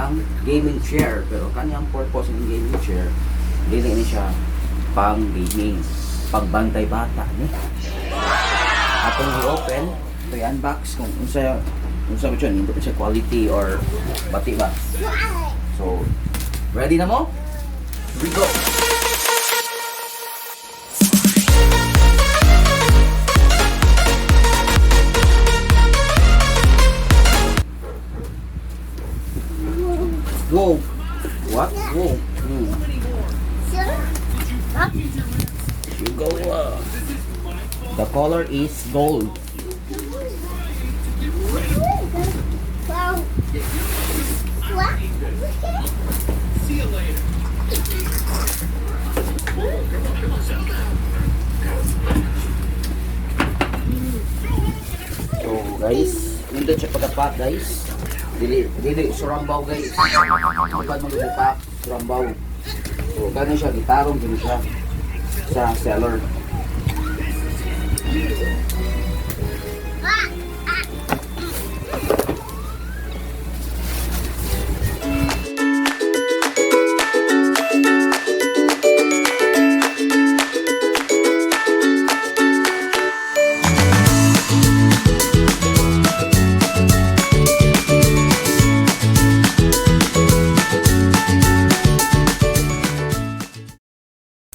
ang gaming chair. Pero kanyang purpose ng gaming chair, dili ni siya pang gaming, pagbantay bata ni. Atong i-open, ito i-unbox kung unsa unsa ba siya, hindi pa siya quality or bati ba. So, ready na mo? Here we go! Whoa! What? Whoa! You go. The color is gold. So guys, nindot siya pagka-pack, guys. Dili dili surambaw, guys. Uban mo pack surambaw. So gano siya gitarong gino siya sa seller.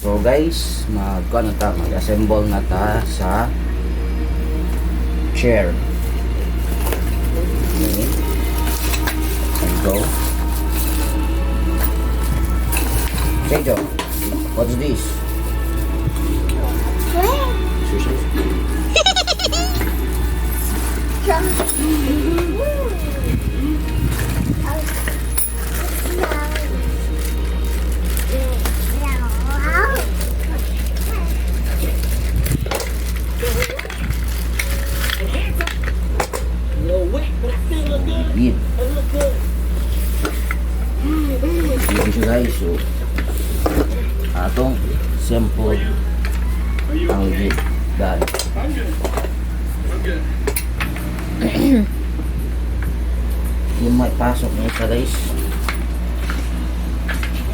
So guys, mag ano ta, mag-assemble na ta sa chair. Okay. There we go. Joe, what's this? Sushi? Yun. Yun siya, guys. So, atong simple ang legit. Done. Yung may pasok niya isa, guys.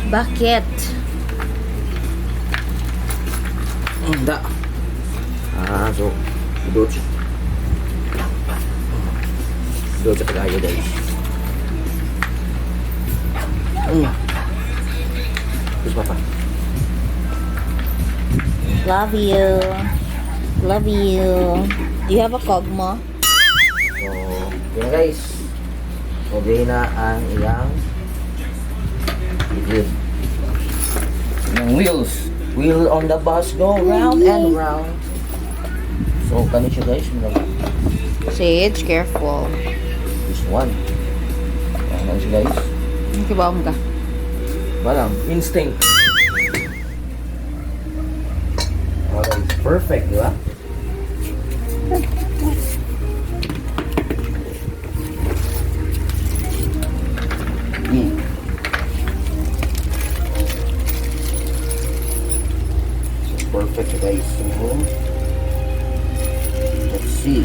Bakit? Hindi. Ah, so, doon siya. Doon siya tayo, guys. Tapos papa. Love you. Love you. Do you have a kogmo? So, yun na, guys. Okay na ang iyang ligid. Yung wheels. Wheel on the bus go round and round. So, kani siya, guys. Sage, careful. This one. Ayan na siya, guys. Kibawang ka. Walang instinct. Okay, perfect, di ba? So, perfect, guys. So, let's see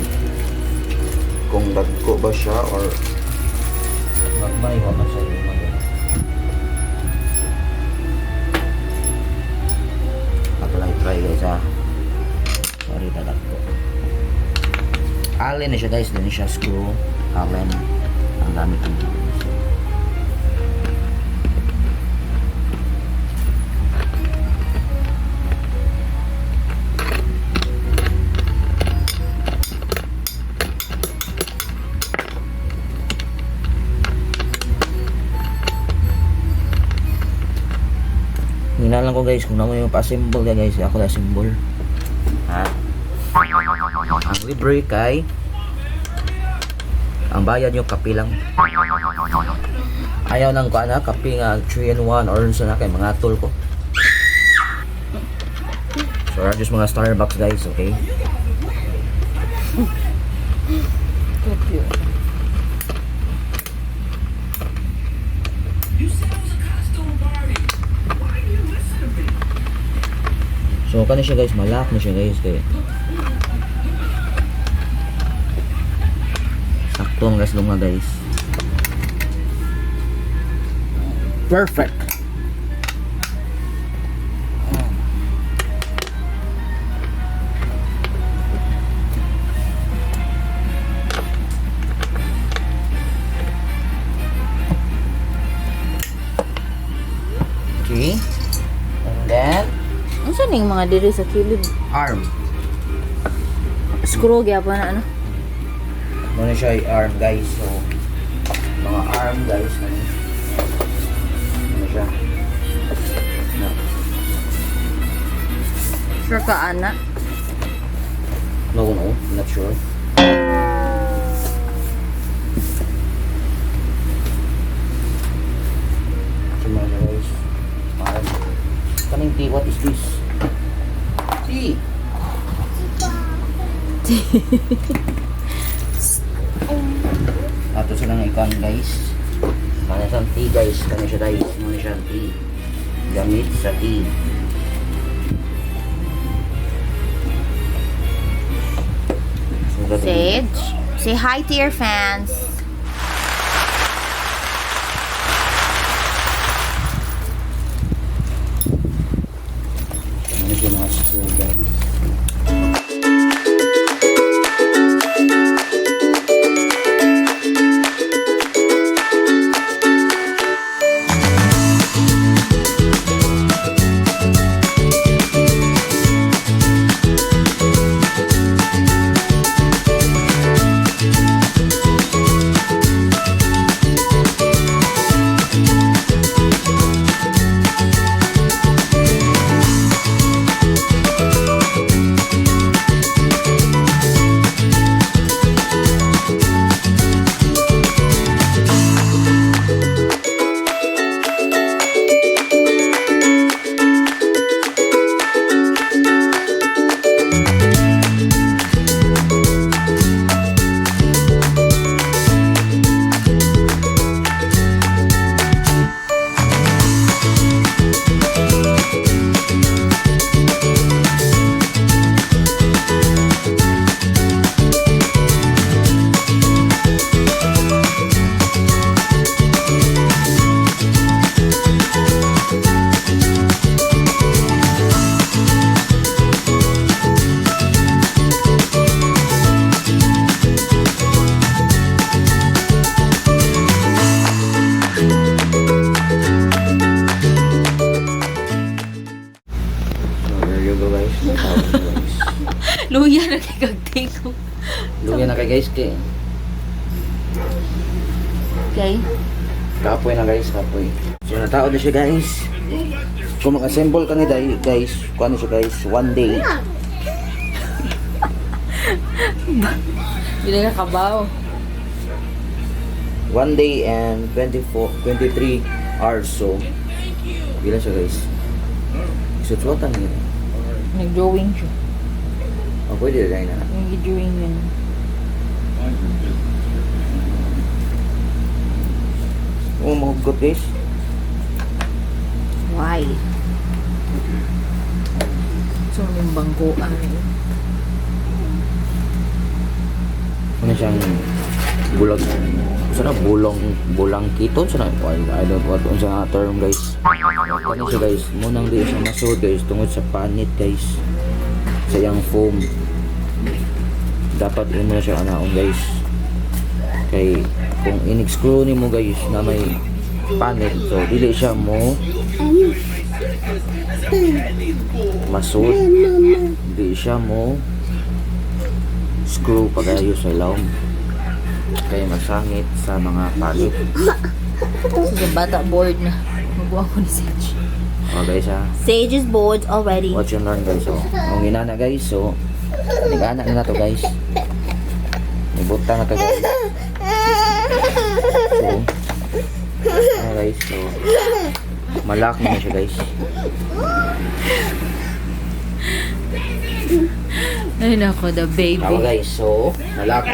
kung dagko ba siya or magmay wa man sa iyo mag. Ako lang try, guys, ha. Sorry talag ko. Allen na siya, guys. Hindi siya screw. Allen. Ang gamit ko dito. Hinalang ko, guys, kung namo yung pa-assemble ya, guys, ako na assemble. Ha? Ang libre kay ang bayad nyo kape lang. Ayaw nang kuan ha, kape nga 3 in 1 or sa na kay mga tol ko. So, just mga Starbucks, guys, okay? Cute. You said it was a costume party. Why do you listen to me? So kani siya, guys, malak na siya, guys, kay sakto ang gas lunga, guys. Perfect. Ayan. Okay. And then, Unsa ning mga diri sa kilid? Arm. Screw gyapon na ano. Muna siya ay arm, guys. So, mga arm, guys. Ano? Ano siya? No. Sure ka ana? No, not sure. So, mga siya, guys. Arm. Kaning tea, what is this? Tea. Ato silang ikan, guys. Kana siyang tea, guys. Kana siya, guys. Muna siyang tea. Gamit sa tea. So, Sage, say hi to your fans. Ano siya mga screw, guys. So, there you go, guys. Natawag na, guys. Luya na kay kag tingog. Luya na kay guys kay. Okay. Kapoy na, guys, kapoy. So natao na siya, guys. Kung mag-assemble ka ni dai, guys, kuano siya, guys, one day. Dili ka kabaw. One day and 24, 23 hours. So, bilang siya, guys? Isutsuatan niya. Nag-drawing siya. Oh, pwede rin na. Nag-drawing yun. Oh, mahugot, guys. Why? So, yung bangkuan. Ano siyang bulag? Sana bulong bulang kiton sana, I don't what unsa nga term, guys. Ano siya, guys? Munang di siya masud, guys, tungod sa panit, guys, sa iyang foam. Dapat imo na siya anaon, guys, kay kung in-screw nimo, guys, na may panit, so dili siya mo masud, di siya mo screw pagayo sa ilawom kaya masangit sa mga palit. So, sa bata board na. Magbuang ko ni Sage. Oh, guys, ha. Sage is bored already. Watch and learn, guys. So ang inana, guys, so nag-ana na to, guys. Nibutang na to, guys. So ano, guys, so malak na siya, guys. Ay nako, the baby. Tawa, guys, so malak.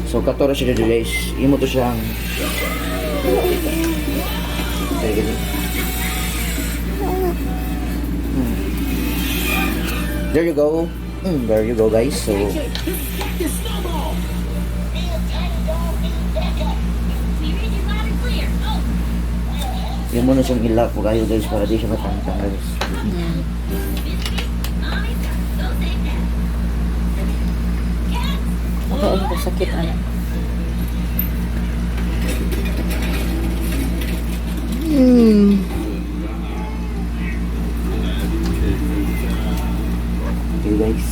So kato ra siya dito, guys. Imo to siyang. Okay, gini. There you go. There you go, guys. So This snowball. Imo na siyang i-lock mo kayo, guys, para di siya matangtang, guys. Yeah. Ako, ang sakit, ano. Okay, guys.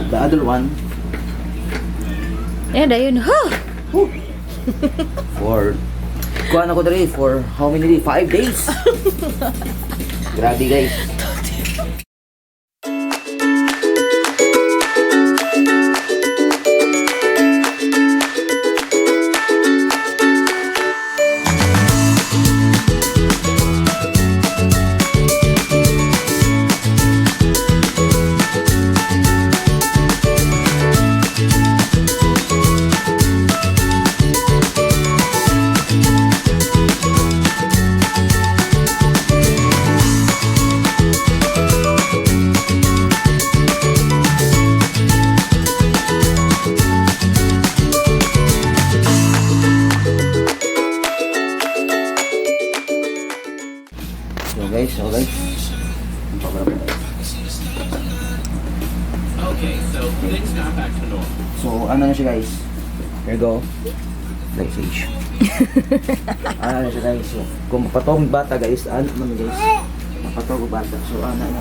The other one, Ayan, dayon. Ha! For kuan ako diri for how many days? 5 days. Grabe, guys. So guys, ang pabara po, guys. Okay, so things got back to normal. So ano na siya, guys? Here you go. Like sage. Ano na siya, guys? So, kung mapatong bata, guys, ano man, guys? Mapatong bata. So ano na.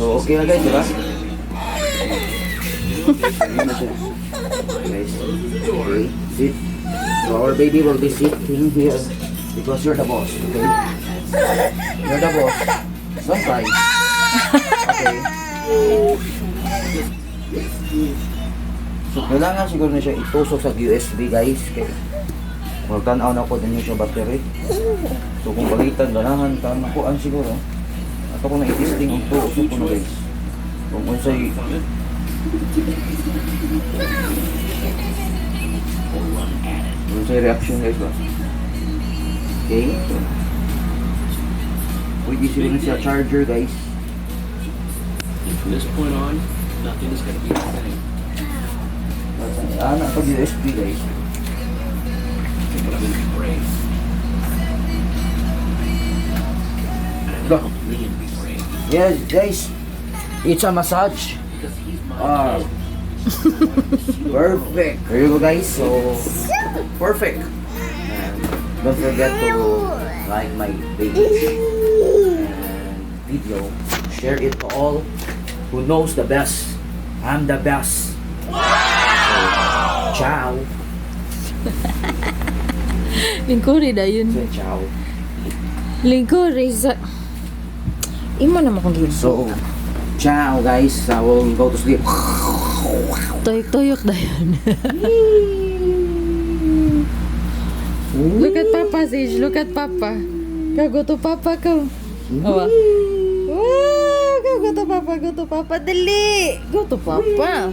So okay na, guys, di ba? Ano na siya. Guys, okay, sit. So our baby will be sitting here because you're the boss, okay? You're the boss. Don't cry. Okay. So, kailangan siguro na siya itusok sa USB, guys. Kaya, well, tanaw na ko din siya battery. So, kung palitan, ganahan ka, nakuan siguro. Ato ko na i-testing ang tuusok ko na, guys. Kung unsay reaction, guys, ba? Okay. Pwede siguro na siya charger, guys. And from this point on, nothing is gonna be the same. Ano, pag USB, guys. But I'm gonna be brave. And I'm Go. gonna help Liam be brave. Yes, guys. It's a massage. Because he's my Ah. kid. Perfect. Here you go, guys. So, perfect. And don't forget to like my page and video. Share it to all who knows the best. I'm the best. Wow! So, ciao. Lingkuri dayon. So, ciao. Lingkuri sa... Imo naman kong gilid. So, ciao, guys. I will go to sleep. Tuyok-tuyok dayon. Look at Papa, Sage. Look at Papa. Go to Papa ka. Oh. Wow, go, go to Papa, go to Papa. Dali! Go to Papa.